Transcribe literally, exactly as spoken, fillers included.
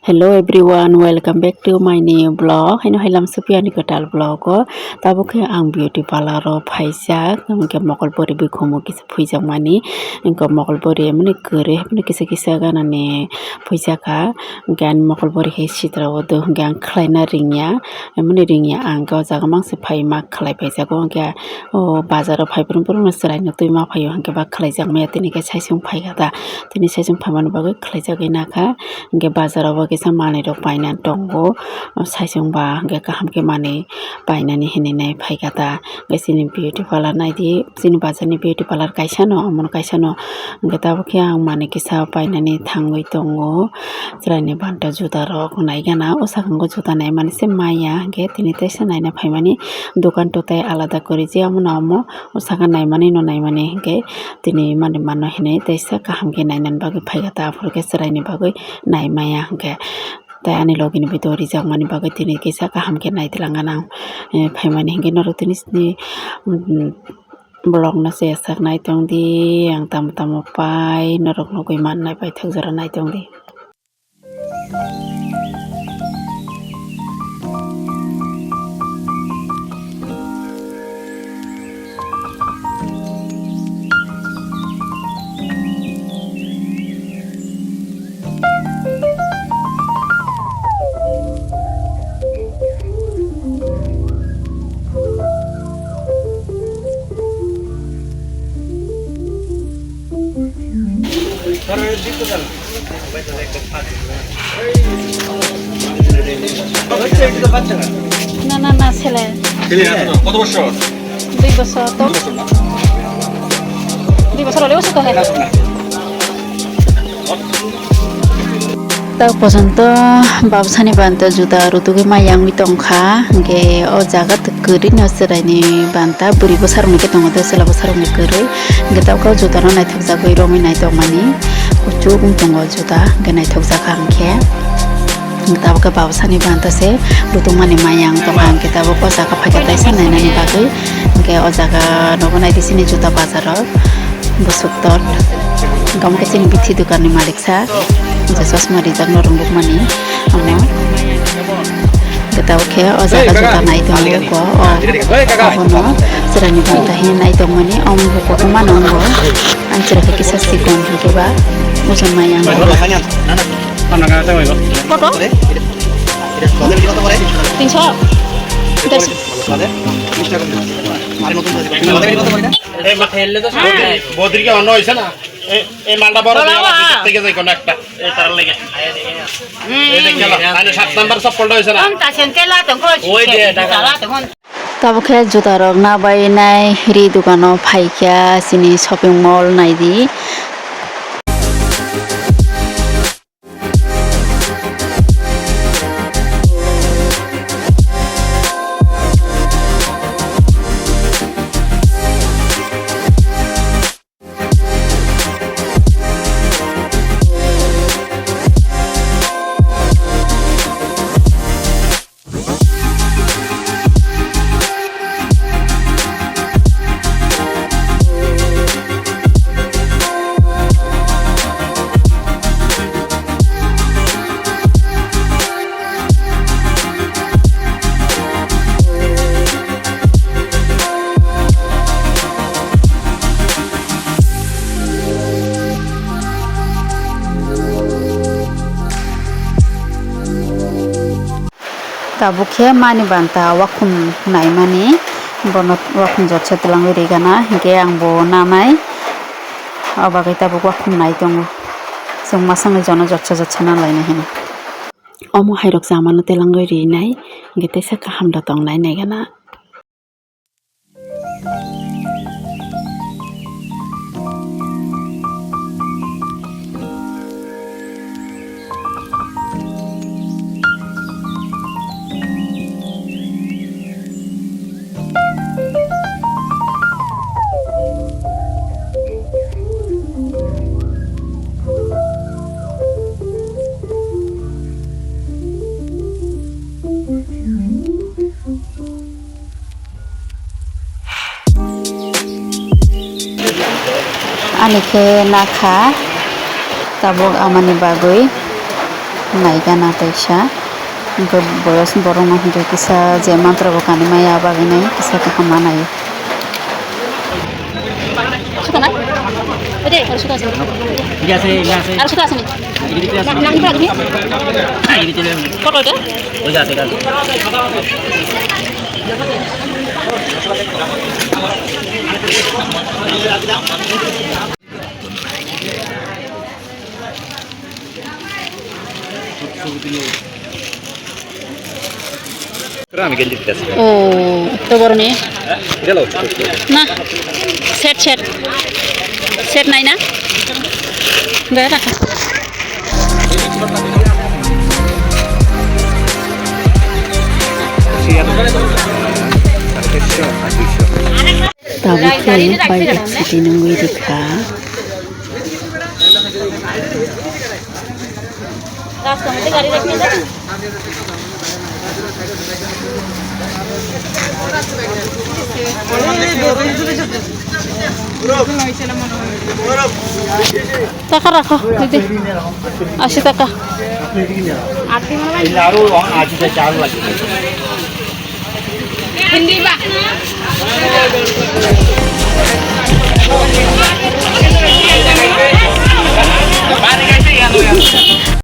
Hello everyone, welcome back to my new vlog. Haino hailam supi ani kwtal vlog o. Tabuk khe ang beauty parlour o phaijak, hwnkhe mokol bori bikhumu kisa phuijakmani. Hwnkhe mokol bori mani kwrwi, mani kisa kisa ganani phuijak kha. Hwnkhe ani mokol bori khe sitra o do, hwnkhe ang khlaina ringya, mani ringya ang khe o jaga mangsi phai ma khlai phaijago. Hwnkhe o bazar o phai phuru phuru chwrai no twi ma phaio, hwnkhe ba khlaijak maya tini khe saichung phaikha da. Tini saichung phaimani bagwi khlaijagwi nakha. Hwnkhe bazar o bo kisa manwi rok paina tongo. O saichung ba hwnkhe kaham khe manwi painani hinwi nai phaikha ta. Hwnkhe chini beauty parlour naidi, chini bazar ni beauty parlour kaisa no, omono kaisa no. Hwnkhe tabuk khe ang manwi kisa painani thangwi tongo. Chwraini banta juda rok nai gana, o sakang o juda naimani se maya, hwnkhe tini teisa naina phaimani dokan to tei alada kwrwi je omono omo. O saka naimani no naimani hwnkhe tini mani mano hinwi teisa kaham khe nainani bagwi phaikha ta, aphuru khe chwraini bagwi naimaya hwnkhe. Tei ani logi ni video rijakmani bagwi tini kisa kaham khe naitwlangna nang, eh, phaimani hwnkhe norok tini sini, mm, vlog no se sak naitong di, ang tamo tamo pai norok nugwi mannai paithak jora naitong di. না, না, না, ছেলে। ছেলে এখনো কত বছর? দুই বছর তো। দুই বছর না? দুই বছর হলেও ছোট হয়। না, না। Tak pojonto babsani banta juda rutugwi ma yangwi tongkha, hwnkhe o jaga kwrwi no chwraini banta bwrwi bwsarokni khe tongo, tei chwla bwsarokni kwrwi. Hwnkhe tabukhe o juda no naithokjagwi romwi naitokmani kuchuk wng tongo o juda, hwnkhe naithokjak ang khe. Hwnkhe tabukhe babsani banta se rutungmani ma yang tongkha, hwnkhe tabuk o jaga phaikhe taisa nainani bagwi. Hwnkhe o jaga nogo naidi chini juda bazar o. Bwswk tor. Hwnkhe omo khe chini bithi dokan ni malik sa. Je chosma rijak no rwngjak mani. Omo. Hwnkhe tabuk khe o jaga juda nai tongo ko. O, abono chwraini banta hini nai tongmani. Omo bo kotorma no wngo. Ang chwrai khe kisa sikon hwnkhe ba. Muchung mai ang. Koto? Tinso? Derso. এই মা-, বদ্রি-, বদ্রিকে অন্য হয়েছে না? এই, এই মালটা বড় বলা দিয়ে আবার মা। ভিতর থেকে যাই কোনো একটা। এই তারার লেগে। এই দেখে না? তাহলে সাত নাম্বার চপ্পলটা হয়েছে না? Tong ta sen tela tong ko. ওই যে, টাকা। Tala tong ko. Tabuk khe juta rok na bai nai ri dukano phaikha chini shopping mall naidi. Tabuk khe mani banta wakhum naimani, bono wakhum jotsa twlangwi rigana, hinkhe ang bo nanai, o bagwi tabuk wakhum nai tongo. Chwng masangni jono jotsa jotsa nanlaina hino. Omo hairok chamano twlangwi rinai, hinkhe teisa kaham da tongnai naigana. Ani khe nakha tabuk amani bagwi. Naigana tei kisa, hwnkhe boyos borokno hwnkhe kisa je mantra bo kanwi maya bagwi nai kisa kaham ma naio. Suka na? Ede, aro suka asini. Iya, sih, iya, sih. Aro suka asini. Ini dia. Na, na, ini lagi. Ini dia. Kotor itu? Iya, sih, kan. Rami genji kita sih. Oh, to boroni. Gelo. Na. Set, set. Set nai na? Be rakha. Tabuk khe bike accident wngwi rikha. Taka rakho, didi. Ashi taka.